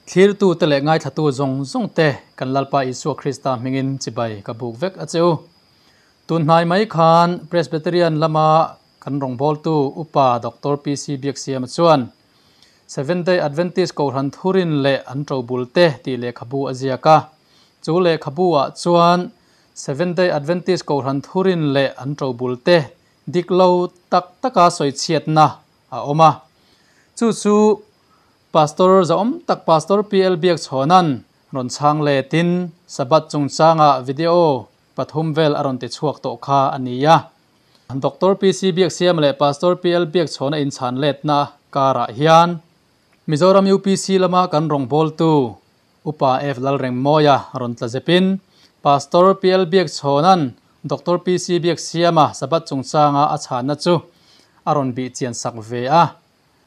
Thlirtute leh ngaithlatu zawng zawngte kan Lalpa Isua Krista hmingin chibai ka buk vek a che u. Tun hnai mai khan Presbyterian lama kan rawngbawltu Upa Doctor PC Biaksiama chuan Seventh Day Adventist Kohhran Thurin leh an Ṭobulte tih lehkhabu a ziak a. Chu lehkhabu-ah chuan Seventh Day Adventist Kohhran Thurin leh an Ṭobulte dik lo tak taka sawichhiatna a awm a. Chu chu Pastor zahawm tak Pastor PL Biakchhawna'n rawn chhang letin Sabbath chungchanga video pathum vel a rawn ti chhuak tawh kha a ni a. Doctor PC Biaksiama leh Pastor PL Biakchhawna inchhan letna karah hian Mizoram UPC lama kan rawngbawltu Upa F Lalrengmawia rawn tla zepin Pastor PL Biakchhawna'n Doctor PC Biaksiama Sabbath chungchanga a chhanna chu a rawn bih chian sak ve a.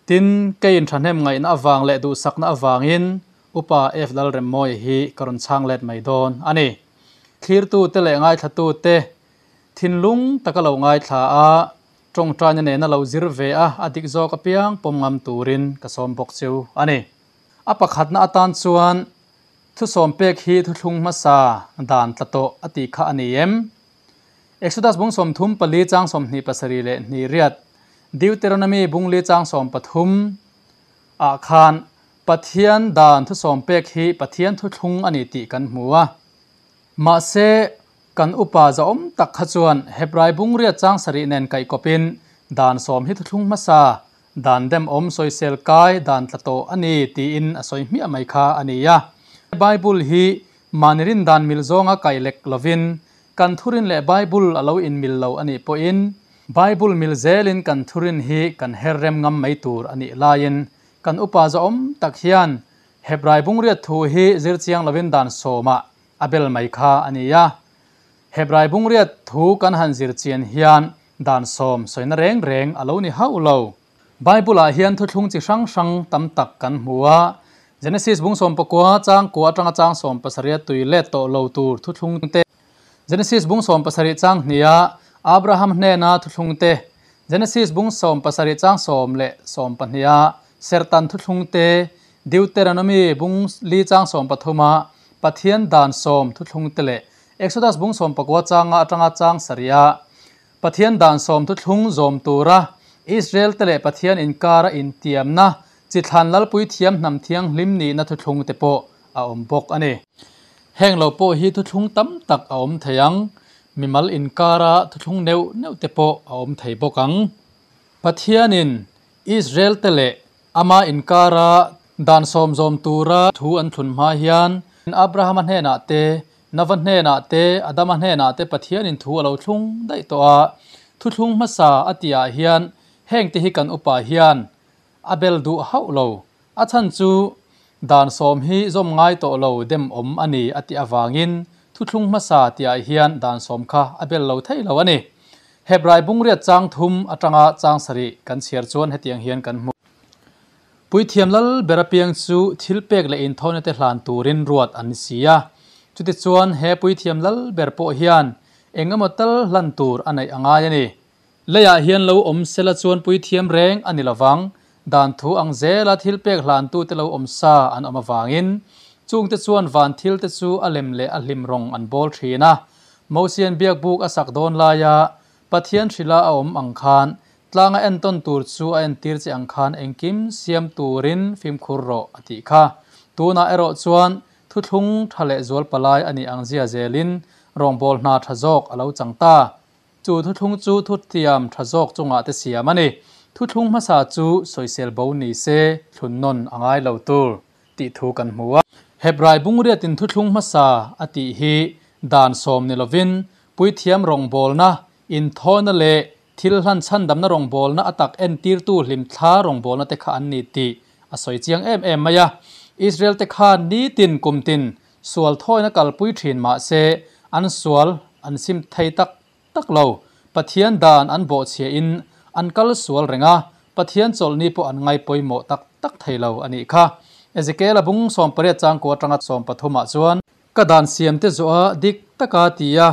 Tin, kei inthahnem ngaihna avang leh duhsakna avangin Upa F. Lalremmawia hi ka rawn chhang let mai dawn a ni. Thlirtute leh ngaithlatute thinlung taka lo ngaithla a, tawngtaina nena lo zir ve a, a dik zawk apiang pawm ngam turin ka sawm bawk cheu a ni. A pakhatna atan chuan thusawm pek hi thuthlung hmasa dan tla tawh a tih kha a ni em? Exodus bung 34 chang 27 leh 28, Deuteronomy bung li chang 13 ah khan Pathian dan thusawm pek hi Pathian thuthlung a ni tih kan hmu a. Mahse, kan upa zahawm tak kha chuan Hebrai bung riat chang sarih nen kaih kawpin dan sawm hi thuthlung hmasa, dan dem awm sawisel kai dan tla tawh a ni tiin a sawi hmiah mai kha a ni a. Bible hi mahni rindan mil zawnga kaih lek lovin Kan thurin leh Bible a lo inmil lo a nih pawhin, Bible mil zelin kan thurin hi kan her rem ngam mai tur a nih laiin, kan upa zawhawm tak hian Hebrai bungriat thu hi zir chiang lovin dan sawmah a bel mai kha a ni a. Hebrai bungriat thu kan han zir chian hian dan sawm sawina reng reng a lo ni hauh lo. Bible-ah hian thuthlung chi hrang hrang tam tak kan hmu a. Genesis bung 19 chang kua atanga chang 17 tui let tawh lo tur thuthlung te, Genesis bung 17 chang hniha Abraham hnena thuthlung te, Genesis bung 17 chang 10 leh 12-a Serhtan thuthlung te, Deuteronomy bung li chang 13-a Pathian dan sawm thuthlung te leh Exodus bung 19 changa atanga chang 7-a Pathian dan sawm thuthlung zawm tura Israel te leh Pathian inkara intiamna chi thlan lalpui thiam hnam thianghlim nihna thuthlung te pawh a awm bawk a ni. Heng lo pawh hi thuthlung tam tak a awm thei ang, mimal inkara thuthlung neuh neuh te pawh a awm thei bawk ang. Pathianin Israel te leh ama inkara dan sawm zawm tura thu an thlun hma hian Abrahama hnenah te Nava hnenah te, Adama hnenah te Pathianin thu a lo thlung daih tawh a. Thuthlung hmasa a tihah hian hengte hi kan upa hian a bel duh hauh lo. A chhan chu dan sawm hi zawm ngai tawh lo dem awm a ni a tih avangin thuthlung hmasa tihah hian dan sawm kha a bel lo thei lo a ni. Hebrai bungriat chang thum atanga chang sarih kan chhiar chuan hetiang hian kan hmu. Puithiam lal ber apiang chu thil pek leh inthawina te hlan turin ruat an ni si a. Chutichuan he puithiam lal ber pawh hian eng emaw tal hlan tur a neih a ngai a ni. Leiah hian lo awm sela chuan puithiam reng a ni lovang, dan thu ang zela thil pek hlantute lo awm sa an awm avangin chungte chuan van thil te chu a lem leh a hlim rawng an bawl thin a. Mosian biakbuk a sak dawn laia Pathian hrila a awm ang khan Tlanga entawn tur chu a entir che ang khan engkim siam turin fimkhur rawh a tih kha. Tunah erawh chuan thuthlung tha leh zual palai a nih ang zia zelin rawngbâwl hna tha zawk a lo chang ta. Chu thuthlung chu thuthiam tha zawk chungah te siam a ni. Thuthlung hmasa chu sawisel bo ni se thlun nawn a ngai lo tur tih thu kan hmu a. Hebrai bungriatin thuthlung hmasa a tih hi dan sawm ni lovin puithiam rawngbâwlna inthawna leh Thil hlan chhandamna rawngbawlna a tak entirtu hlimthla rawngbawlna te kha an ni tih a sawi chiang em em mai a. Israel te khan nitin kumtin sual thawina kalpui thin mah se an sual an sim thei tak tak lo. Pathian dan an bawhchhia in an kal sual reng a, Pathian chawlhni pawh an ngai pawimawh tak tak thei lo a nih kha. Ezekiel-a bung 18 changkua atanga 13 ah chuan, Ka dan siam te zawh a dik taka ti a,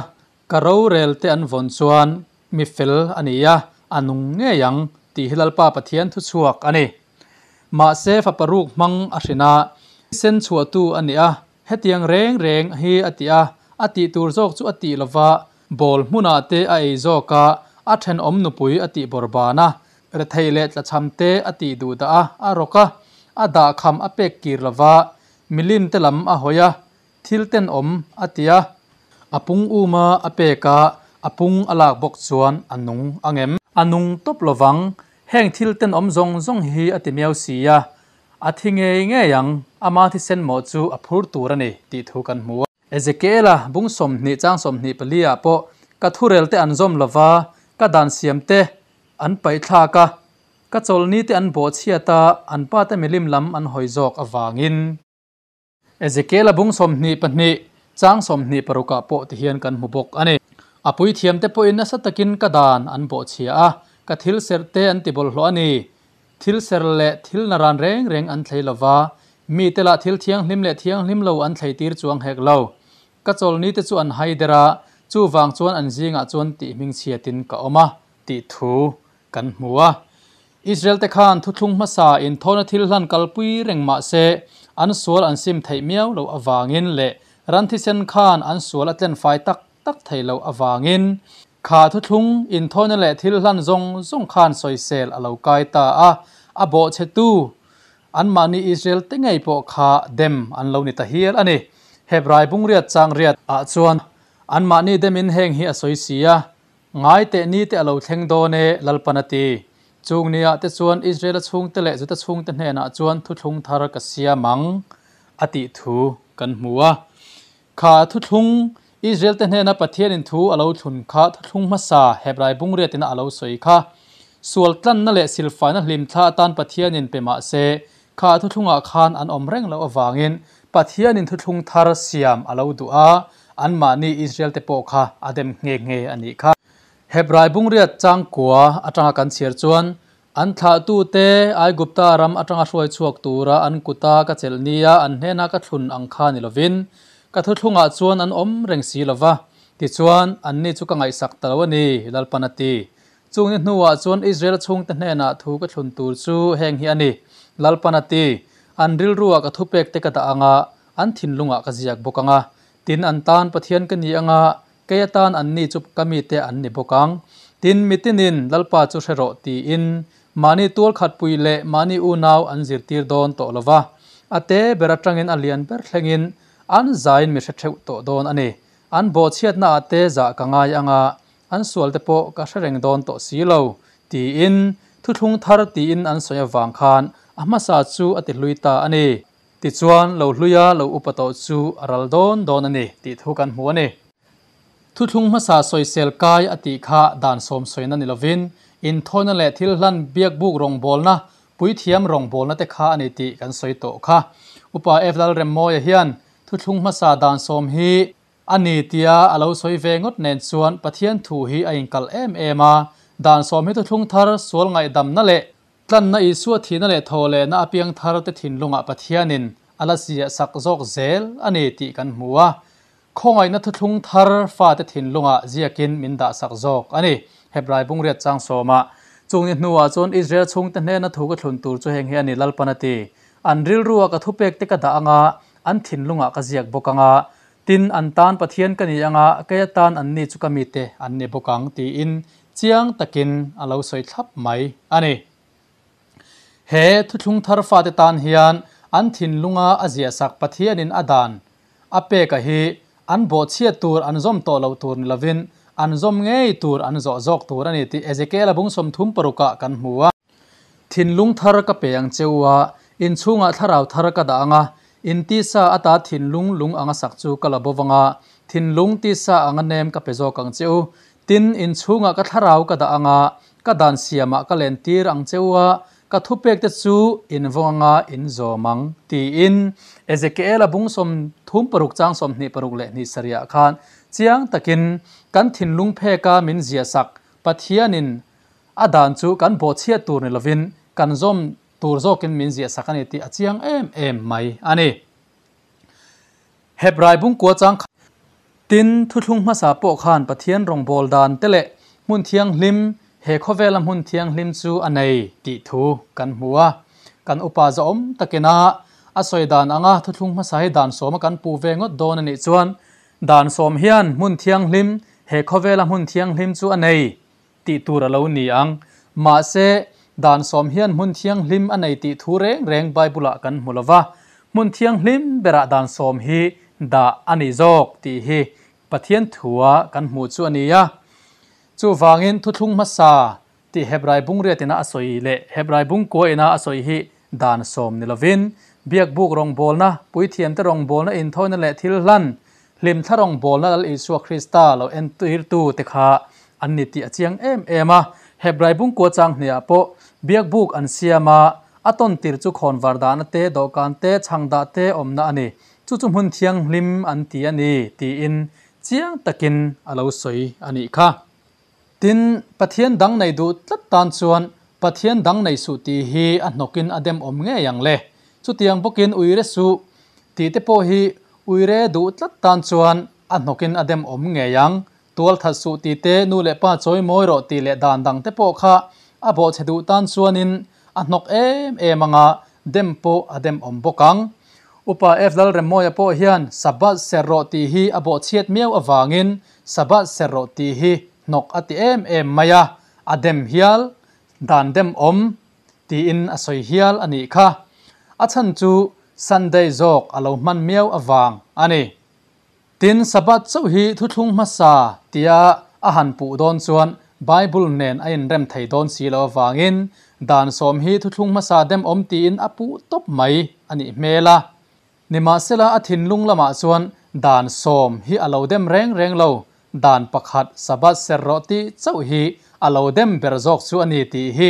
Ka rorel te an vawn chuan mi fel a ni a, a nung ngei ang tih hi Lalpa Pathian thu chhuak a ni. Mahse fapa ruk hmang a hrin a, Sen chhuahtu a ni a, hetiang reng reng hi a ti a, a tih tur zawk chu a tih lova, bawl hmunah te a ei zawk a, a thenawm nupui a tih bawrban a, rethei leh tlachham te a tih duh dah a, a rawk a, a dahkham a pek kir lova, milim te lam a hawi a, thil tenawm a ti a, a pung um a a pek a, a pung a lak bawk chuan a nung angem? A nung tawp lovang, heng thil tenawm zawng zawng hi a ti miau si a, A thi ngei ngei ang, ama thisen mawh chu a phur tur a ni tih thu kan hmu a. Ezekiela bung 20 chang 24 ah pawh ka thurel te an zawm lova, ka dan siam te an paih thlak a, ka chawlhni te an bawhchhiat a, an pa te milim lam an hawi zawk avangin. Ezekiela bung 22 chang 26 ah pawh tihian kan hmu bawk a ni. A puithiamte pawhin nasa takin ka dan an bawhchhia a, ka thil serh te an ti bawlhhlawh a ni. Thil serh leh thil naran reng reng an thlei lova, mite lah thil thianghlim leh thianghlim lo an thleitir chuang hek lo. Ka chawlhni te chu an hai der a, chuvang chuan an zingah chuan tih hmingchhiatin ka awm a, tih thu kan hmu a. Israel te khan thuthlung hmasa inthawna thil hlan kalpui reng mah se, an sual an sim theih miau loh avangin leh ran thisen khan an sual a tlen fai tak tak theih loh avangin kha thuthlung inthawna leh thil hlan zawng zawng khan sawisel a lo kai ta a, a bawhchhetu anmahni Israel te ngei pawh kha dem an lo ni ta hial a ni. Hebrai bungriat chang riat ah chuan anmahni demin heng hi a sawi si a, Ngai teh ni te a lo thleng dawn e, Lalpan a ti. Chung niah te chuan Israela chhungte leh Juda chhungte hnenah chuan thuthlung thar ka siam ang, a tih thu kan hmu a. Kha thuthlung, Israel te hnena Pathianin thu a lo thlun kha thuthlung hmasa Hebrai bungriatina a lo sawi kha. Sual tlanna leh silfaina hlimthla atan Pathianin pe mah se, kha thuthlungah khan an awm reng loh avangin Pathianin thuthlung thar siam a lo duh a, anmahni Israel te pawh kha a dem nghe nghe a nih kha. Hebrai bungriat changkua atanga kan chhiar chuan, an thlahtute Aigupta ram atanga hruai chhuak tura an kuta ka chelh nia an hnena ka thlun ang kha ni lovin, ka thuthlungah chuan an awm reng si lova, tichuan, anni chu ka ngaihsak ta lo a ni, Lalpan a ti. Chung ni hnuah chuan Israel chhungte hnenah thu ka thlun tur chu heng hi a ni, Lalpan a ti, An rilruah ka thupek te ka dah ang a, an thinlungah ka ziak bawk ang a. Tin, an tan Pathian ka ni ang a, kei atan anni chu ka mite an ni bawk ang. Tin, mitinin Lalpa chu hre rawh tiin mahni tualkhatpui leh mahni unau an zirtir dawn tawh lo va, a te ber atangin a lian ber thlengin an zain mi hre theuh tawh dawn a ni. An bawhchhiatnaah te zah ka ngai ang a, An sualte pawh ka hre reng dawn tawh si lo, tiin thuthlung thar tiin an sawi avang khan a hmasa chu a ti hlui ta a ni. Tichuan, lo hluia lo upa tawh chu a ral dawn dawn a ni tih thu kan hmu a ni. Thuthlung hmasa sawisel kai a tih kha dan sawm sawina ni lovin, inthawina leh thil hlan biakbuk rawngbawlna, puithiam rawngbawlna te kha a ni tih kan sawi tawh kha. Upa F. Lalremmawia hian thuthlung hmasa dan sawm hi A ni tia a lo sawi ve ngawt nen chuan Pathian thu hi a inkalh em em a, dan sawm hi thuthlung thar sual ngaihdamna leh tlanna Isua thihna leh thawhlehna a piang thar te thinlungah Pathianin a la ziah sak zawk zel a ni tih kan hmu a, khawngaihna thuthlung thar fate thinlungah ziakin min dah sak zawk a ni. Hebrai bungriat chang sawmah, Chung ni hnuah chuan Israel chhungte hnena thu ka thlun tur chu heng hi a ni Lalpan a ti. An rilruah ka thupek te ka dah anga, an thinlungah ka ziak bawk anga, tin, an tan Pathian ka ni anga, kei atan anni chu ka mite an ni bawk ang, tiin chiang takin a lo sawi thlap mai a ni. He thuthlung thar fate tan hian an thinlunga a ziahsak Pathianin a dan a peka hi an bawhchhiat tur an zawm tawh loh tur ni lovin an zawm ngei tur an zawh zawk tur a ni tih Ezekiel-a bung 36 ah kan hmu a. Thinlung thar ka pe ang che u a, inchhungah thlarau thar ka dah ang a, in tisa ata thinlung lung anga sak chu ka la bawv ang a, thinlung tisa anga nem ka pe zawk ang che u. Tin, inchhungah ka thlarau ka dah ang a, ka dan siamah ka lentir ang che u a, ka thupek te chu in vawng anga in zawm ang, tiin Ezekiel-a bung 36 chang 26 leh hnih sarihah khan chiang takin kan thinlung pheka min ziahsak Pathianin A dan chu kan bawhchhiat tur ni lovin kan zawm tur zawkin min ziahsak a ni tih a chiang em em mai a ni. Hebrai bungkua chang kha tin thuthlung hmasa pawh khan Pathian rawngbâwl dan te leh hmun thianghlim, he khawvela hmun thianghlim chu a nei tih thu kan hmu a. Kan upa zahawm takina A sawi dan anga thuthlung hmasa hi dan sawma kan puh ve ngawt dawn a nih chuan dan sawm hian hmun thianghlim, he khawvela hmun thianghlim chu a nei tih tur a lo ni ang. Mahse, dan sawm hian hmun thianghlim a nei tih thu reng reng Bible-ah kan hmu lo va, hmun thianghlim berah dan sawm hi dah a ni zawk tih hi Pathian thua kan hmuh chu a ni a. Chuvangin thuthlung hmasa tih Hebrai bungriat ina a sawi leh Hebrai bungkua ina a sawi hi dan sawm ni lovin, biakbuk rawngbawlna, puithiamte rawngbawlna inthawina leh thil hlan, hlimthla rawngbawlna Lal Isua Krista lo entirtu te kha an ni tih a chiang em em a. Hebrai bungkua chang hniah pawh biakbuk an siam a, a tawn tir chu khawnvar dahna te, dawhkan te, chhang dah te awmna a ni. Chu chu hmun thianghlim an ti a ni tiin chiang takin a lo sawi a nih kha. Tin, Pathian dang nei duh tlat tan chuan Pathian dang nei suh tih hi a hnawkin a dem awm ngei ang le. Chutiang bawkin uire suh tih te pawh hi uire duh tlat tan chuan a hnawkin a dem awm ngei ang. Tual that suh tih te, nu leh pa chawi mawi rawh tih leh dan dang te pawh kha a bawhchhe duh tan chuanin a hnawk em em anga dem pawh a dem awm bawk ang. Upa F. Lalremmawia pawh hian Sabbath ser rawh tih hi a bawhchhiat miau avangin Sabbath ser rawh tih hi hnawk a ti em em mai a, a dem hial, dan dem awm tiin a sawi hial a nih kha. A chhan chu Sunday zawk a lo hman miau avang a ni. Tin, Sabbath chauh hi thuthlung hmasa tia a han puh dawn chuan Bible nen a inrem thei dawn si lo avangin dan sawm hi thuthlung hmasa dem awm tiin a puh tawp mai a nih hmel a. Nimahsela a thinlung lamah chuan dan sawm hi a lo dem reng reng lo, dan pakhat Sabbath ser rawh tih chauh hi a lo dem ber zawk chu a ni tih hi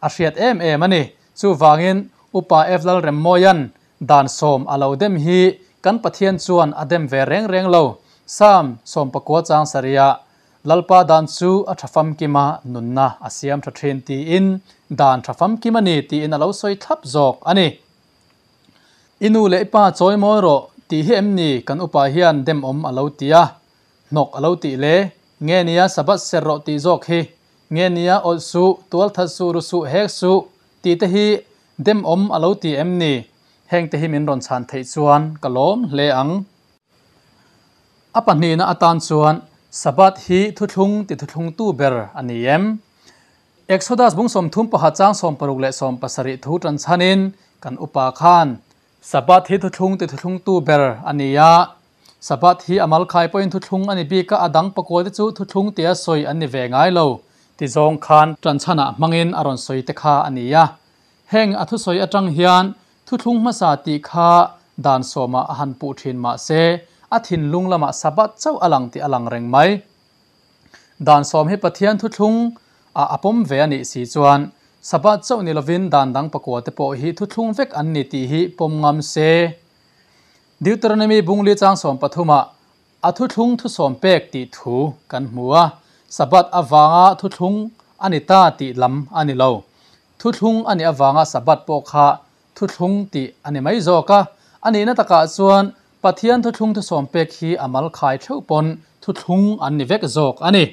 a hriat em em a ni. Chuvangin Upa F. Lalremmawia'n dan sawm a lo dem hi kan Pathian chuan a dem ve reng reng lo. Psalm 19 chang sarihah Lalpa dan chu a tha famkim a, nunna a siam tha thin tiin dan tha famkim a ni tiin a lo sawi thlap zawk a ni. I nu leh i pa chawi mawi rawh tih hi em ni kan upa hian dem awm a lo ti a, hnawk a lo tih le? Nge nia Sabbath ser rawh tih zawk hi? Nge nia awlh suh, tual that suh, ru suh, hek suh tih te hi dem awm a lo ti em ni? Heng te hi min rawn chhan theih chuan ka lawm hle ang. A pahnihna atan chuan Sabbath hi thuthlung ti thuthlungtu ber a ni em? Exodus bung 31 chang 60 leh 70 thu tan chhanin kan upa khan Sabbath hi thuthlung ti thuthlungtu ber a ni a. Sabbath hi a malkhai pawhin thuthlung a ni bik a, a dang pakawl te chu thuthlung tia sawi an ni ve ngai lo ti zawng khan tan chhanah hmangin a rawn sawi te kha a ni a. Heng a thusawi atang hian thuthlung hmasa tih kha dan sawmah a han puh thin mah se a thinlung lamah Sabbath chauh a lang tih a lang reng mai. Dan sawm hi Pathian thuthlung ah a pawm ve a nih si chuan Sabbath chauh ni lovin dan dang pakua te pawh hi thuthlung vek an ni tih hi pawm ngam se. Deuteronomy bungli chang 13 ah a thuthlung thusawm pek tih thu kan hmu a, Sabbath avanga thuthlung a ni ta tih lam a ni lo. Thuthlung a nih avanga Sabbath pawh kha thuthlung tih a ni mai zawk a, a nihna takah chuan Pathian thuthlung thusawm pek hi a mal khai theuh pawn thuthlung an ni vek zawk a ni.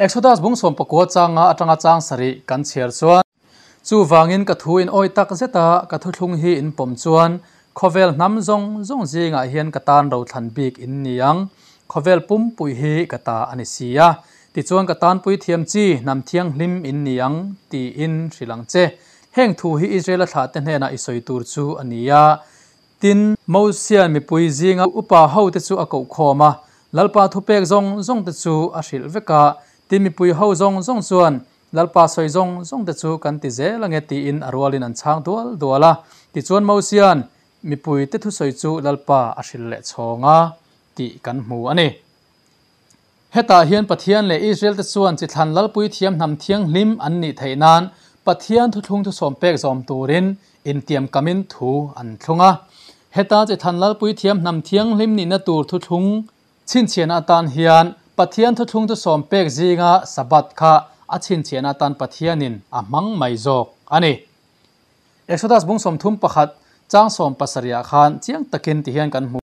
Exodus bung 19 changa atanga chang sarih kan chhiar chuan, Chuvangin ka thu in awi tak zet a, ka thuthlung hi in pawm chuan khawvel hnam zawng zawng zingah hian ka tan rothlan bik in ni ang, khawvel pumpui hi ka ta a ni si a, tichuan ka tanpui thiam chi hnam thianghlim in ni ang tiin hrilh ang che. Heng thu hi Israel-a thlahte hnenah i sawi tur chu a ni a. Tin, Mosia'n mipui zinga upa hote chu a koh khawm a, Lalpa thupek zawng zawngte chu a hrilh vek a. Tin, mipui ho zawng zawng chuan, Lalpa sawi zawng zawngte chu kan ti zel ange tiin a rualin an chhang dual dual a. Tichuan Mosia'n mipuite thusawi chu Lalpa a hrilh leh chhawng a tih kan hmu a ni. Hetah hian Pathian leh Israel-te chuan chi thlan Lalpui thiam hnam thianghlim an nih theih nan Pathian thuthlung thusawm pek zawm turin intiam kamin thu an thlung a. Heta chi thlan Lalpui thiam hnam thianghlim nihna tur thuthlung chhinchhiahna atan hian Pathian thuthlung thusawm pek zinga Sabbath kha a chhinchhiahna atan Pathianin a hmang mai zawk a ni. Exodus bung 31 chang 70 ah khan chiang takin ti hian kan hmu.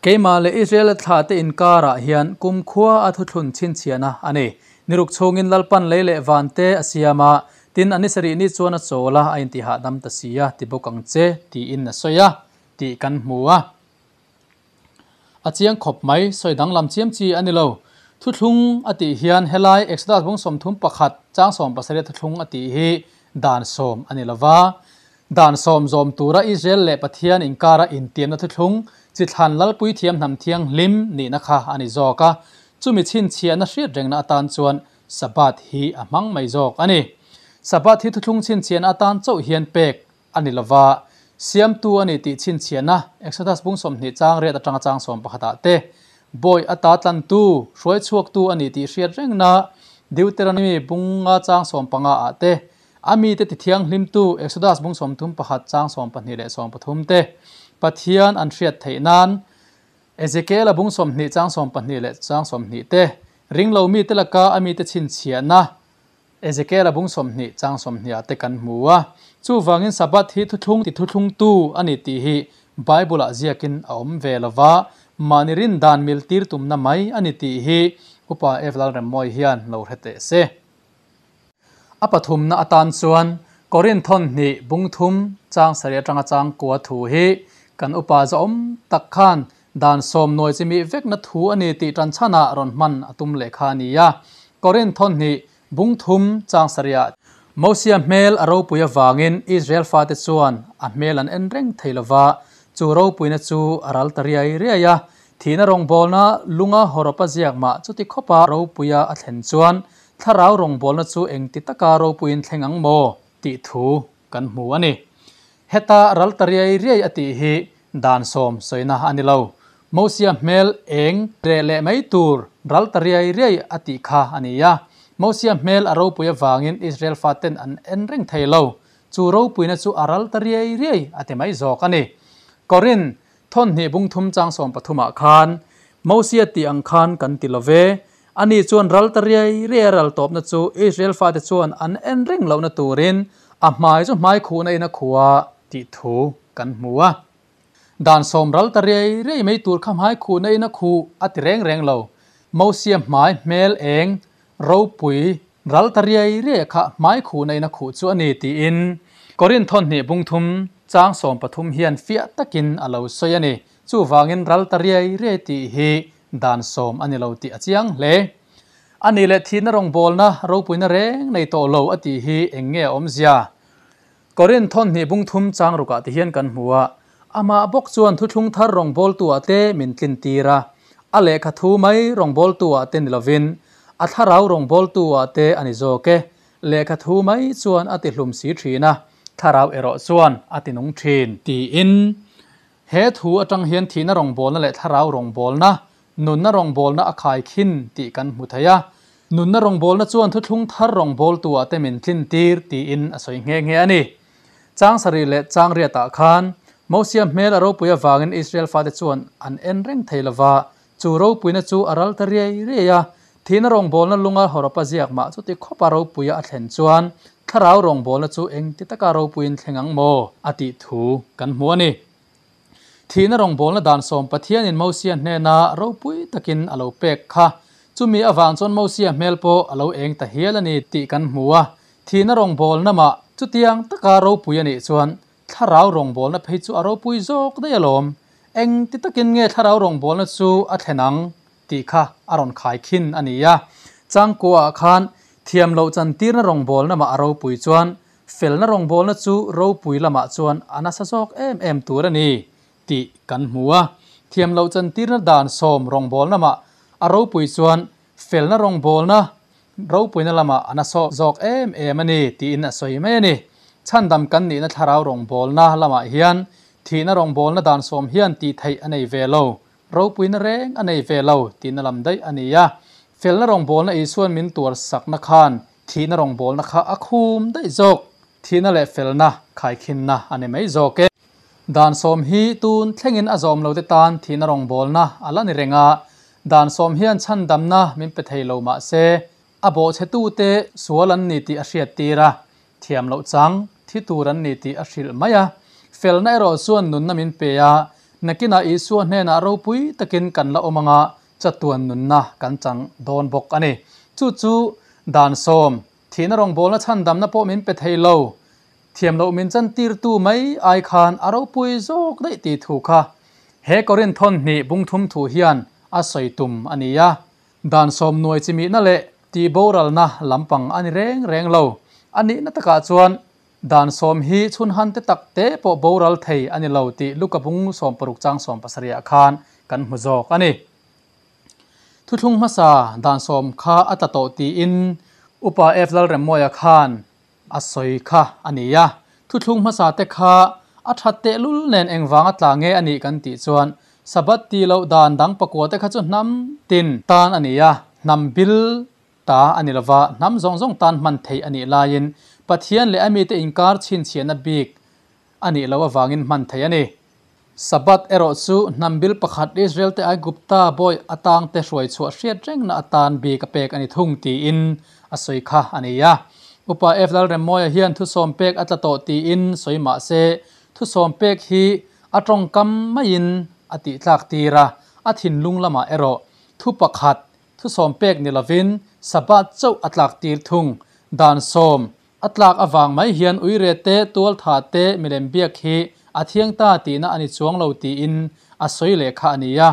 Keimah leh Israel-a thlahte inkarah hian kumkhua a thuthlun chhinchhiahna a ni. Niruk chhungin Lalpan lei leh vante a siam a, Tin, a ni sarih ni chuan a chawl a, a intihahdam ta si a, ti bawk ang che, tiin a sawi a, tih kan hmu a. A chiang khawp mai, sawi danglam chiam chi a ni lo. Thuthlung a tih hian helai Exodus bung 31 chang 70 thuthlung a tih hi dan sawm a ni lo va. Dan sawm zawm tura Israel leh Pathian inkara intiamna thuthlung chi thlan Lalpui thiam hnam thianghlim nihna kha a ni zawk a. Chumi chhinchhiahna hriat rengna atan chuan Sabbath hi a hmang mai zawk a ni. Sabbath hi thuthlung chhinchhiahna atan chauh hian pek a ni lova, siamtu a ni tih chhinchhiahna Exodus bung 20 chang riat atanga chang 11 ah te, bawi ata tlantu, hruai chhuaktu a ni tih hriat rengna Deuteronomy bunga chang 15 ah te, a mite ti thianghlimtu Exodus bung 31 chang 12 leh 13 te, Pathian an hriat theih nan Ezekiel-a bung 20 chang 12 leh chang 20 te, ringlo mite laka a mite chhinchhiahna Ezekiel-a bung 20 chang 20 ah te kan hmu a. Chuvangin Sabbath hi thuthlung ti thuthlungtu a ni tih hi Bible-ah ziakin a awm ve lo va, mahni rin dan mil tir tumna mai a ni tih hi Upa F. Lalremmawi hian lo hre teh se. A pathumna atan chuan Korinth thawn hnih bung thum chang sarih atanga chang kua thu hi kan upa zawhawm tak khan dan sawm nuai chi mih vekna thu a ni tih tan chhanah rawn hman a tum leh kha a ni a. Korinth thawn hnih bung thum chang sarihah Mosia hmel a ropui avangin Israel fate chuan a hmel an en reng thei lova, chu ropuina chu a ral ta riai riai a. Thihna rawngbawlna lunga hawrawpa ziak mah chuti khawpa ropuia a thlen chuan Thlarau rawngbawlna chu engti taka ropuiin thleng ang maw? tih thu kan hmu a ni. Heta ral ta riai riai a tih hi dan sawm sawina a ni lo. Mosia hmel eng reh leh mai tur ral ta riai riai a tih kha a ni a. Mosia hmel a ropui avangin Israel faten an en reng thei lo. Chu ropuina chu a ral ta riai riai a ti mai zawk a ni. Korin thawn hnih bung thum chang 13 ah khan Mosia tih ang khan kan ti lo ve. Ani chuan ral ta riai riai a ral tawpna chu Israel fate chuan an en reng lohna turin a hmai chu hmai khuhna in a khuh a tih thu kan hmu a. Dan sawm ral ta riai riai mai tur kha hmai khuhna in a khuh a ti reng reng lo. Mosia hmai hmel eng ropui ral ta riai riai kha hmai khuhna in a khuh chu a ni tiin Korinth thawn hnih bung thum chang 13 hian fiah takin a lo sawi a ni. Chuvangin ral ta riai riai tih hi dan sawm a ni lo tih a chiang hle. A nih leh thihna rawngbawlna ropuina reng nei tawh lo a tih hi eng nge a awmzia? Korinth thawn hnih bung thum chang rukah ti hian kan hmu a, amah bawk chuan thuthlung thar rawngbawltuah te min tlin tir a, a lehkha thu mai rawngbawltuah te ni lovin a thlarau rawngbawltuah te a ni zawk e. Lehkha thu mai chuan a ti hlum si thin a, thlarau erawh chuan a ti nung thin tiin He thu atang hian thihna rawngbawlna leh thlarau rawngbawlna, nunna rawngbawlna a khai khin tih kan hmu thei a. Nunna rawngbawlna chuan thuthlung thar rawngbawltuah te min tlin tir tiin a sawi nghe nghe a ni. Chang sarih leh chang riatah khan Mosia hmel a ropui avangin Israel fate chuan an en reng thei lova, chu ropuina chu a ral ta riai riai a. Thihna rawngbawlna lunga hawrawpa ziak mah chuti khawpa ropuia a thlen chuan thlarau rawngbawlna chu engti taka ropuiin thleng ang maw a tih thu kan hmu a ni. Thihna rawngbawlna dan sawm Pathianin Mosia hnena ropui takin a lo pek kha. Chumi avang chuan Mosia hmel pawh a lo eng ta hial a ni tih kan hmu a. Thihna rawngbawlna mah chutiang taka ropui a nih chuan thlarau rawngbawlna phei chu a ropui zawk daih alawm. Engti takin nge thlarau rawngbawlna chu a thlen ang tih kha a rawn khai khin a ni a. Changkuaah khan thiam loh chantirna rawngbawlna mah a ropui chuan felna rawngbawlna chu ropui lamah chuan a nasa zawk em em tur a ni tih kan hmu a. Thiam loh chantirna dan sawm rawngbawlna mah a ropui chuan felna rawngbawlna ropuina lamah a nasa zawk em em a ni tiin a sawi mai a ni. Chhandam kan nihna thlarau rawngbawlna lamah hian thihna rawngbawlna dan sawm hian tih theih a nei ve lo. Ropuina reng a nei ve lo tihna lam daih a ni a. Felna rawngbawlna Isuan min tuar sakna khan thihna rawngbawlna kha a khum daih zawk. Thihna leh felna khaikhinna a ni mai zawk e. Dan sawm hi tun thlengin a zawm lo te tan thihna rawngbawlna a la ni reng a. Dan sawm hian chhandamna min pe thei lo mah se, a bawhchhetute sual an ni tih a hriat tir a. Thiam loh chang, thi tur an ni tih a hrilh mai a. Felna erawh chuan nunna min pe a, nakinah Isua hnenah ropui takin kan la awm anga chatuan nunna kan chang dawn bawk a ni. Chu chu dan sawm, Thihna rawngbawlna chhandamna pawh min pe thei lo. Thiam loh min chantirtu mai ai khan a ropui zawk daih tih thu kha he Korinth thawn hnih bung thum thu hian a sawi tum a ni a. Dan sawmnuai chi mihna leh tih boralna lampang a ni reng reng lo. A nihna takah chuan dan sawm hi chhunhan te tak te pawh boral thei a ni lo tih Luka bung 60 chang 70 ah khan kan hmu zawk a ni. Thuthlung hmasa dan sawm kha a tla tawh tiin Upa F Lalremmawia khan a sawi kha a ni a. Thuthlung hmasa te kha a that tehlul nen engvang a tla nge a nih kan tih chuan Sabbath tih loh dan dang pakua te kha chu hnam tin tan a ni a, hnam bil ta a ni lova, hnam zawng zawng tan hman theih a nih laiin Pathian leh a mite inkar chhinchhiahna bik a nih loh avangin hman theih a ni. Sabbath erawh chu hnam bil pakhat Israel te Aigupta bawi atangte hruai chhuah hriat rengna atan bik a pek a ni thung tiin a sawi kha a ni a. Upa F Lalremmawia hian thusawm pek a tla tawh tiin sawi mah se, thusawm pek hi a tawngkam maiin a tihtlak tir a, a thinlung lamah erawh thu pakhat thusawm pek ni lovin Sabbath chauh a tlak tir thung. Dan sawm A tlak avang mai hian uire te, tualtha te, milem biak hi a thiang ta tihna a ni chuang lo tiin a sawi leh kha a ni a.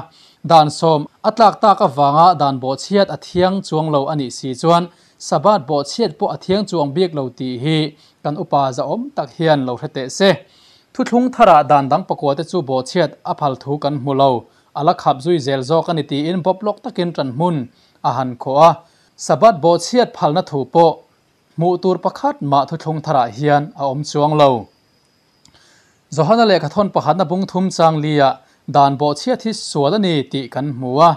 Dan sawm a tlak tak avanga dan bawhchhiat a thiang chuang lo a nih si chuan Sabbath bawhchhiat pawh a thiang chuang bik lo tih hi kan upa zahawm tak hian lo hre teh se. Thuthlung tharah dan dang pakua te chu bawhchhiat a phal thu kan hmu lo, a la khap zui zel zawk a ni tiin bawp lawk takin ṭan hmun a han khawh a. Sabbath bawhchhiat phalna thu pawh Hmuh tur pakhat mah thuthlung tharah hian a awm chuang lo. Johana lehkhathawn pakhatna bung thum chang liah dan bawhchhiat hi sual a ni tih kan hmu a.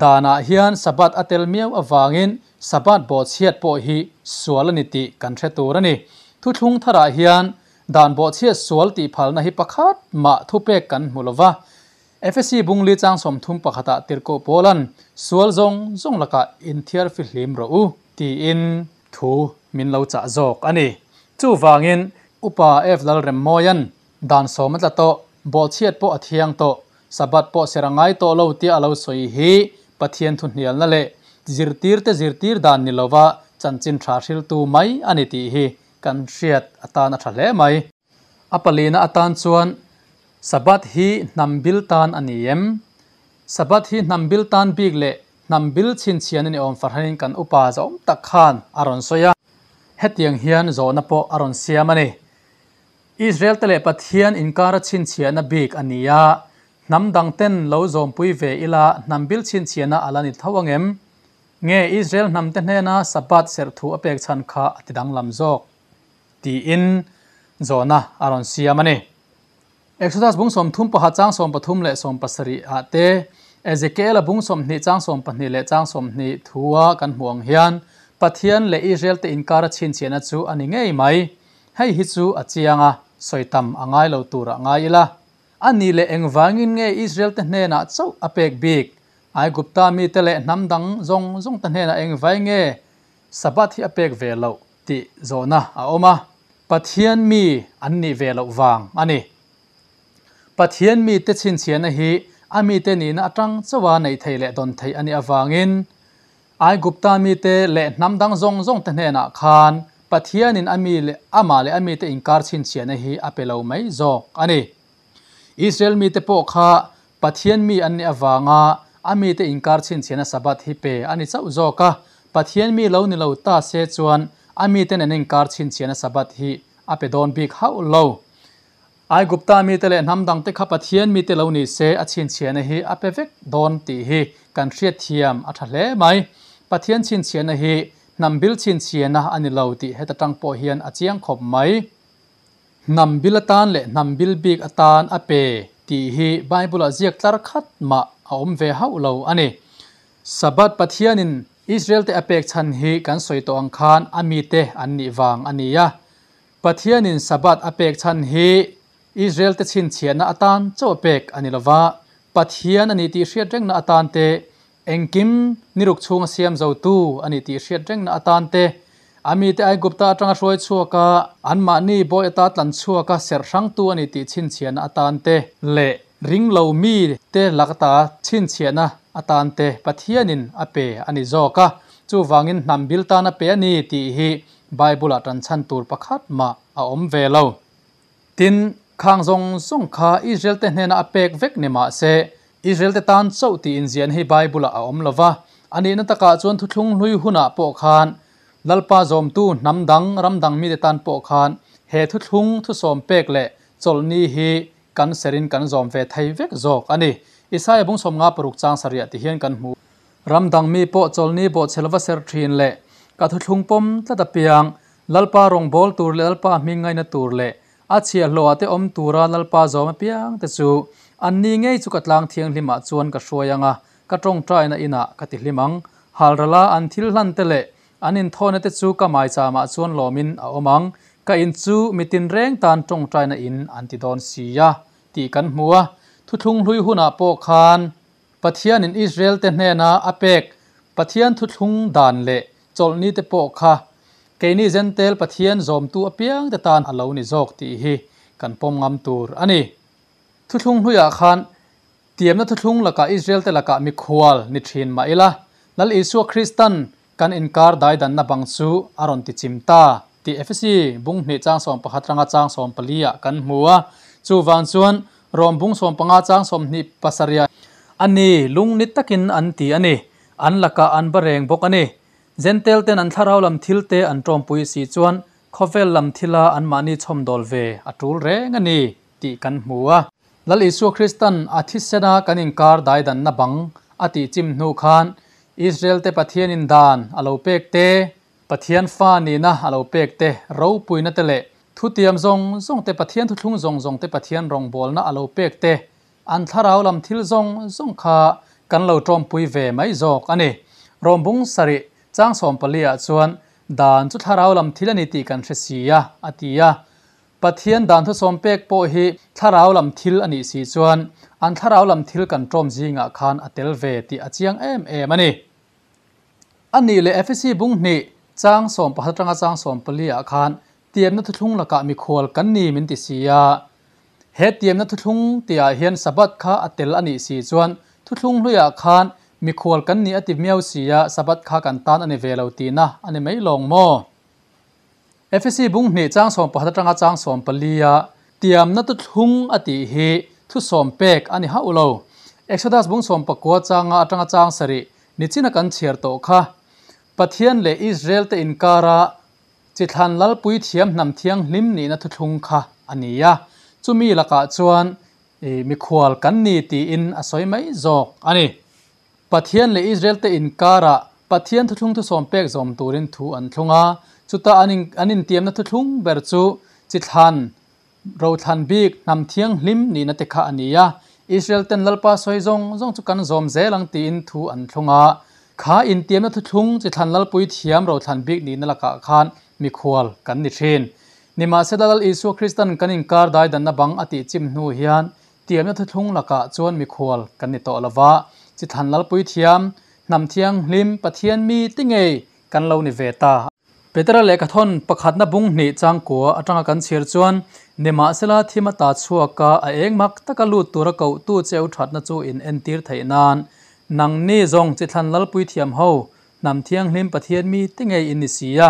Danah hian Sabbath a tel miau avangin Sabbath bawhchhiat pawh hi sual a ni tih kan hre tur a ni. Thuthlung tharah hian dan bawhchhiat sual tih phalna hi pakhat mah thupek kan hmu lo va. Efesi bungli chang 31 ah tirhkoh Paula'n sual zawng zawng lakah inthiar fihlim rawh u tiin thu min lo chah zawk a ni. Chuvangin Upa F Lalremmawia'n dan sawm a tla tawh, bawhchhiat pawh a thiang tawh, Sabbath pawh ser a ngai tawh lo tia a lo sawi hi Pathian thuhnialna leh zirtirte zirtir dan ni lova chanchin tha hriltu mai a ni tih hi kan hriat atan a tha hle mai. A palina atan chuan Sabbath hi hnam bil tan a ni em? Sabbath hi hnam bil tan bik leh hnam bil chhinchhian a ni awm fahranin kan upa zawm tak khan a rawn sawi a. Hetiang hian zawhna pawh a rawn siam a ni. Israel te leh Pathian inkara chhinchhiahna bik a ni a, hnam dang ten lo zawmpui ve ila hnam bil chhinchhiahna a la ni tho ang em? Nge Israel hnam te hnena Sabbath serh thu a pek chhan kha a ti danglam zawk? Tiin zawhna a rawn siam a ni. Exodus bung 31 chang 13 leh 17 ah te, Ezekiel-a bung 20 chang 12 leh chang 20 thua kan hmuh ang hian Pathian leh Israel te inkara chhinchhiahna chu a ni ngei mai. Hei hi chu a chiang a, sawi tam a ngai lo tur ah ngai ila. A nih leh engvangin nge Israel te hnenah chauh a pek bik? Aigupta mite leh hnam dang zawng zawng te hnenah engvai nge Sabbath hi a pek ve loh tih zawhna a awm a, Pathian mi an nih ve loh vang a ni. Pathian mite chhinchhiahna hi a mite nihna atang chauha neih theih leh dawn theih a nih avangin Aigupta mite leh hnam dang zawng zawng te hnenah khan Pathianin a mi leh amah leh a mite inkar chhinchhiahna hi a pe lo mai zawk a ni. Israel mite pawh kha Pathian mi an nih avanga a mite inkar chhinchhiahna Sabbath hi pe a ni chauh zawk a, Pathian mi lo ni lo ta se chuan a miten an inkar chhinchhiahna Sabbath hi a pe dawn bik hauh lo. Aigupta mite leh hnam dangte kha Pathian mite lo ni se a chhinchhiahna hi a pe vek dawn tih hi kan hriatthiam a tha hle mai. Pathian chhinchhiahna hi hnam bil chhinchhiahna a ni lo tih heta tang pawh hian a chiang khawp mai. Hnam bil atan leh hnam bil bik atan a pe tih hi Bible-ah ziak tlar khat mah a awm ve hauh lo a ni. Sabbath Pathianin Israel-te a pek chhan hi kan sawi tawh ang khan a mite an nih vang a ni a. Pathianin Sabbath a pek chhan hi Israel-te chhinchhiahna atan chauh a pek a ni lova, Pathian a ni tih hriat rengna atan te, Engkim niruk chhunga siam zotu a ni tih hriat rengna atan te, a mite Aigupta atanga hruai chhuaka anmahni bawi ata tlan chhuaka serh hrangtu a ni tih chhinchhiahna atan te leh ringlo mi te lakata chhinchhiahna atan te Pathianin a pe a ni zawk a. Chuvangin hnam bil tana pe a ni tih hi Bible-ah tan chhan tur pakhat mah a awm ve lo. Tin, khang zawng zawng kha Israel-te hnena a pek vek ni mah se, Israel-te tan chauh tih inziahna hi Bible-ah a awm lo va. A nihna takah chuan thuthlung hlui hunah pawh khan Lalpa zawmtu hnam dang, ram dang mite tan pawh khan he thuthlung thusawm pek leh chawlhni hi kan serin kan zawm ve thei vek zawk a ni. Isaia bung 56 chang sarih ti hian kan hmu. Ram dang mi pawh chawlhni bawhchhe lova ser thin leh ka thuthlung pawm tlat apiang Lalpa rawngbâwl tûr leh Lalpa hming ngaina tûr leh a chhiahhlawhah te awm tûra Lalpa zawm apiang te chu anni ngei chu ka tlâng thianghlimah chuan ka hruai ang a, ka ṭawngṭaina inah ka ti hlim ang. Halrala an thil hlan te leh an inthawhna te chu ka maichâmah chuan lâwmin a awm ang. Ka in chu mi tinrêng tân ṭawngṭaina in an ti dâwn si a, tih kan hmu a. Thuthlung hlui hunah pawh khân Pathianin Israel-te hnêna a pêk Pathian thuthlung dan leh chawlhni te pawh kha keini Zentel Pathian zawmtu apiangte tan a lo ni zawk tih hi kan pawm ngam tur a ni. Thuthlung hluiah khan tiamna thuthlung lakah Israel-te lakah mikhual ni thin mah ila, Lal Isua Kristan kan inkar daidanna bang chu a rawn ti chim ta tih Efesi bung hnih chang 11 ranga chang 14 ah kan hmu a. Chuvang chuan Rom bung 15 chang 27 ah a ni lungni takin an ti a ni. An lakah an ba reng bawk a ni. Zentel ten an thlarau lam thil te an tawmpui si chuan khawvel lam thila anmahni chhawmdawl ve a tul reng a ni tih kan hmu a. Lal Isua Kristan a thisena kan inkar daidanna bang a tih chim hnu khan Israel te Pathianin dan a lo pek te, Pathian fa nihna a lo pek te, ropuina te leh thutiam zawng zawng te Pathian thuthlung zawng zawng te Pathian rawngbawlna a lo pek te an thlarau lam thil zawng zawng kha kan lo tawmpui ve mai zawk a ni. Rom bung sarih chang 14 ah chuan dan chu thlarau lam thil a ni tih kan hre si a, a ti a. Pathian dan thusawm pek pawh hi thlarau lam thil a nih si chuan an thlarau lam thil kan tawm zingah khan a tel ve tih a chiang em em a ni. A nih leh Efesi bung hnih chang 11 atanga chang 14 ah khan tiamna thuthlung lakah mikhual kan ni min ti si a. He tiamna thuthlung tihah hian Sabbath kha a tel a nih si chuan thuthlung hluiah khan mikhual kan ni a ti miau si a, Sabbath kha kan tan a ni ve lo tihna a ni mai lawng maw? Efesi bung hnih chang 11 atanga chang 14 ah tiamna thuthlung a tih hi thusawm pek a ni hauh lo. Exodus bung 19 changa atanga chang 7 nichina kan chhiar tawh kha Pathian leh Israel te inkara chithlan lalpui thiam hnam thiang hlim nihna thuthlung kha a ni a. Chumi lakah chuan mikhual kan ni tiin a sawi mai zawk a ni. Pathian leh Israel te inkara Pathian thuthlung thusawm pek zawm turin thu an thlung a. Chuta an intiamna thuthlung ber chu chithlan rothlan bik hnam thiang hlim nihna te kha a ni a. Israel ten lalpa sawi zawng zawng chu kan zawm zel ang tiin thu an thlung a. Kha intiamna thuthlung chithlan lalpui thiam rothlan bik nihna lakah khan mikhual kan ni thin. Nimahse Lal Isua Kristan kan inkar daidanna bang a tih chim hnu hian tiamna thuthlung lakah chuan mikhual kan ni tawh lova. Chithlan lalpui thiam hnam thiang hlim Pathian mi ti ngei kan lo ni ve ta. Petera lehkha thawn pakhatna bung hnih chang kua atanga kan chhiar chuan nimahsela thima ta chhuaka a eng mak taka lut tura koh tu cheu thatna chu in entir theih nan nang ni zawng chithlan lalpui thiam ho hnam thiang hlim Pathian mi ti ngei in ni si a.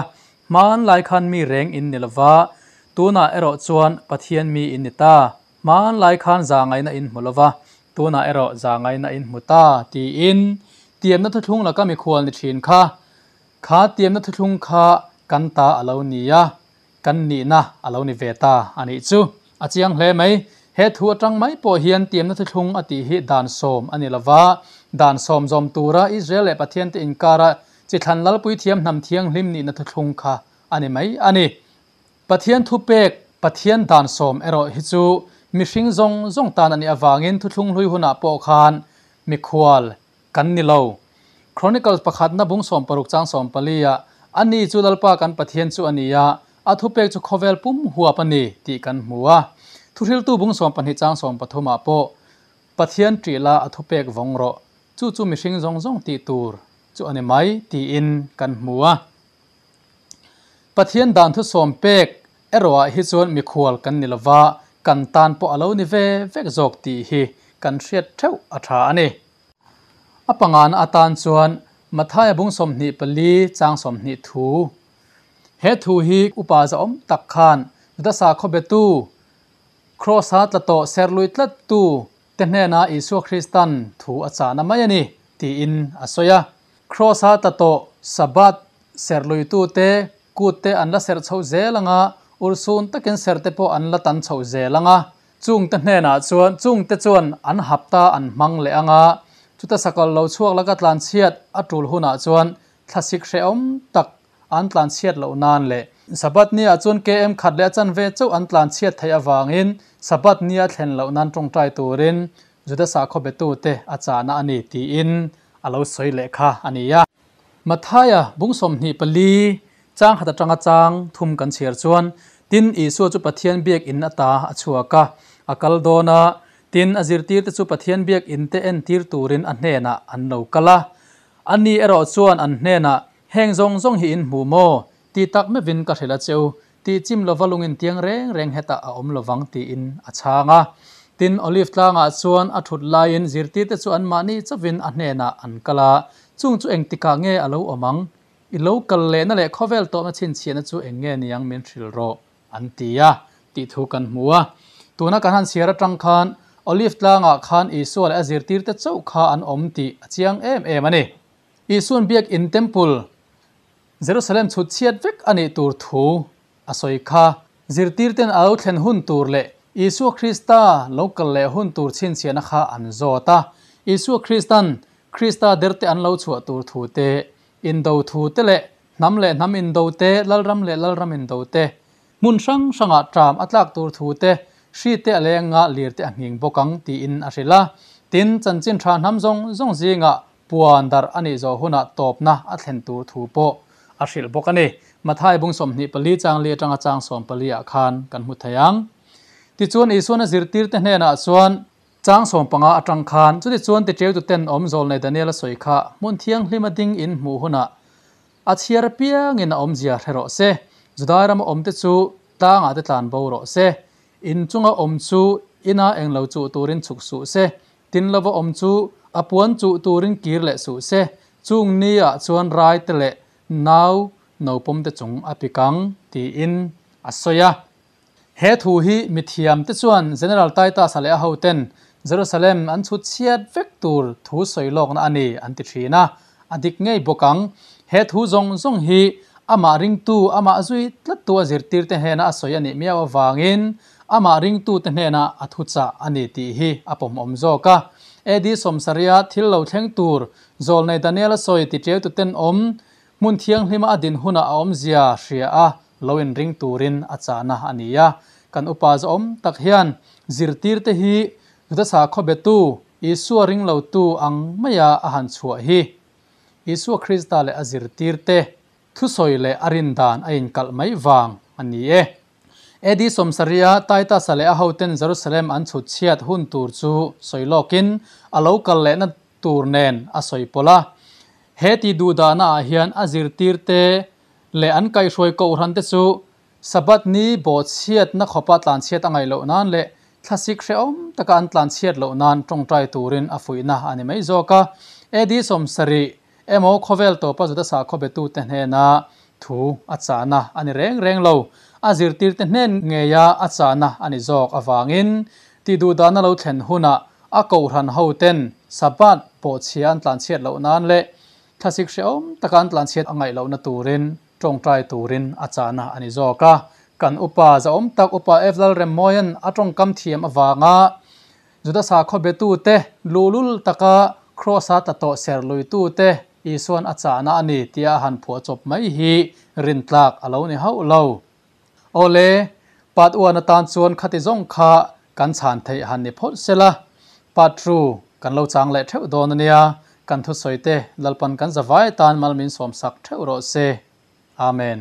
Hman lai khan mi reng in ni lova tuna erawh chuan Pathian mi in ni ta. Hman lai khan zangaina in hmu lova tuna erawh zangaina in hmu ta tiin tiamna thuthlung laka mikhual ni thin kha kha tiamna thuthlung kha kan ta a lo ni a kan nihna a lo ni ve ta ani chu a chiang hle mai. He thu atang mai pawh hian tiamna thuthlung a tih hi dan sawm ani lova dan sawm zawm tura Israel leh Pathian te inkara chithlan lalpui thiam hnam thiang hlim nihna thuthlung kha ani mai ani. Pathian thu pek Pathian dan sawm erawh hi chu mihring zawng zawng tan ani awangin thuthlung hlui hunah pawh khan mikhual kan ni lo. Chronicles pakhatna bung 16 chang 14 ah ani chu lalpa kan Pathian chu ani a, a thu pek chu khawvel pum huap ani tih kan hmu a. Thuhriltu bung 12 chang 13 ah pawh Pathian ṭih la a thu pek vawng rawh chu chu mihring zawng zawng tih tur chu ani mai tiin kan hmu a. Pathian dan thu sawm pek erawh ah hi chuan mikhual kan ni lova kan tan pawh a lo ni ve vek zawk tih hi kan hriat theuh a tha ani. A pangan atan chuan Mathaia bung 24 chang 20 thu. He thu hi upa zahawm tak khan Juda sakhaw betu, Kraws-a tla tawh ser lui tlat tu te hnenah Isua Kristan thu a chahna mai a ni, tiin a sawi a. Kraws-a tla tawh Sabbath ser luitu te kut te an la serh chhoh zel ang a, urhsun takin ser te pawh an la tan chhoh zel ang a. Chungte hnenah chuan chungte chuan an hapta an hmang leh ang a, chuta sakawlh lo chhuak laka tlanchhiat a tul hunah chuan thlasik hrehawm tak an tlanchhiat loh nan leh Sabbath ni ah chuan KM khat leh a chanve chauh an tlanchhiat theih avangin Sabbath ni a thlen loh nan tawngtai turin Juda sakhaw betute a chahna a ni tiin a lo sawi leh kha a ni a. Mathaia bung 24 chang khat atanga chang thum kan chhiar chuan, Tin, Isua chu Pathian biak in ata a chhuak a, a kal dawn a, tin, a zirtirte chu Pathian biak in te entir turin a hnenah an lo kal a. Ani erawh chuan an hnenah, Heng zawng zawng hi in hmu maw? Ti tak meuhin ka hrilh a cheu, tih chim lova lungin tiang reng reng hetah a awm lovang tiin a chhang a. Tin, Olive tlangah chuan a thut laiin zirtirte chu anmahni chauhin a hnenah an kal a, Chung chu engtikah nge a lo awm ang? I lo kal lehna leh khawvel tawhna chhinchhiahna chu eng nge niang min hrilh rawh, an ti a, tih thu kan hmu a. Tuna kan han chhiar atang khan Olive tlangah khan Isua leh a zirtirte chauh kha an awm tih a chiang em em a ni. Isuan biak in temple Jerusalem chhut chhiat vek a nih tur thu a sawi kha. Zirtirten a lo thlen hun tur leh Isua Krista lo kal leh hun tur chhinchhiahna kha an zawt a. Isua Kristan Krista derte an lo chhuah tur thu te, indo thu te leh hnam leh hnam indo te, lalram leh lalram indo te, hmun hrang hrangah ṭam a tlak tur thu te, hri te a leng nga lir te a nghing bawk ang tiin a hrilh a. Tin, chanchin ṭha hnam zawng zawng zingah Puan darh a nih zawh hunah tawpna a thlen tur thu pawh a hrilh bawk a ni. Mathai bung 24 chang li atanga chang 14 ah khan kan hmu thei ang. Tichuan Isuan a zirtirte hnenah chuan chang 15 atang khan, Chutichuan tiṭeutu ten awm zawlnei Daniel a sawi kha hmun thianghlim a ding in hmuh hunah a chhiar apiangin a awmzia hre rawh se. Judai rama awmte chu tlangah te tlan bo rawh se. In chunga awm chu ina englo chuh turin chhuk suh se. Tin lova awm chu a puan chuh turin kir leh suh se, chung ni ah chuan rai te leh nau nopawm te chung a pik ang, tiin a sawi a. He thu hi mithiam te chuan General Titus-a leh a hoten Jerusalem an chhut chhiat vek tur thu sawi lawkna a ni an ti thin a, a dik ngei bawk ang. He thu zawng zawng hi amah ringtu, amah zui tlattu a zirtirte hnena a sawi a nih miau avangin Amah ringtute hnenah a thuchah a ni tih hi a pawmawm zawk a. AD sawmsaria thil lo thleng tur Zawlnei Daniel a sawi ti ṭiautu tenawm hmun thianghlima a din hunah a awmzia hria a lo inring turin a chahna a ni a. Kan upa zawhawm tak hian zirtirte hi Juda sakhaw betu Isua ringlotu ang maia a han chhuah hi Isua Krista leh a zirtirte thusawi leh a rindan a inkalh mai vang a ni e. AD sawmsaria Titus-a leh a hoten Jerusalem an chhut chhiat hun tur chu sawi lawkin a lo kal lehna tur nen a sawi pawlh a. He ti duhdahna ah hian a zirtirte leh an kaihhruai kohhrante chu Sabbath ni bawhchhiatna khawpa tlanchhiat a ngaih loh nan leh thlasik hrehawm taka an tlanchhiat loh nan tawngtai turin a fuihna a ni mai zawk a. AD 70 Emaw khawvel tawpa Juda sakhaw betute hnena thu a chahna a ni reng reng lo. A zirtirte hnen ngeia a chahna a ni zawk avangin tihduhdahna lo thlen hunah a kohhran hoten Sabbath pawhchhia an tlanchhiat loh nan leh thlasik hrehawm taka an tlanchhiat a ngaih lohna turin tawngtai turin a chahna a ni zawk a. Kan upa zahawm tak Upa F. Lalremmawia'n a tawngkam thiam avanga Juda sakhaw betute luhlul taka Kraws-a tla tawh ser luitute Isua'n a chahna a ni tia a han phuah chawp mai hi rintlak a lo ni hauh lo. Awle, Pat uan atan chuan khati zawng kha kan chhan theih han ni phawt sela, Pat ru kan lo chang leh theuh dawn a nia, kan thusawite Lalpan kan zavai atan mal min sawmsak theuh rawh se. Amen.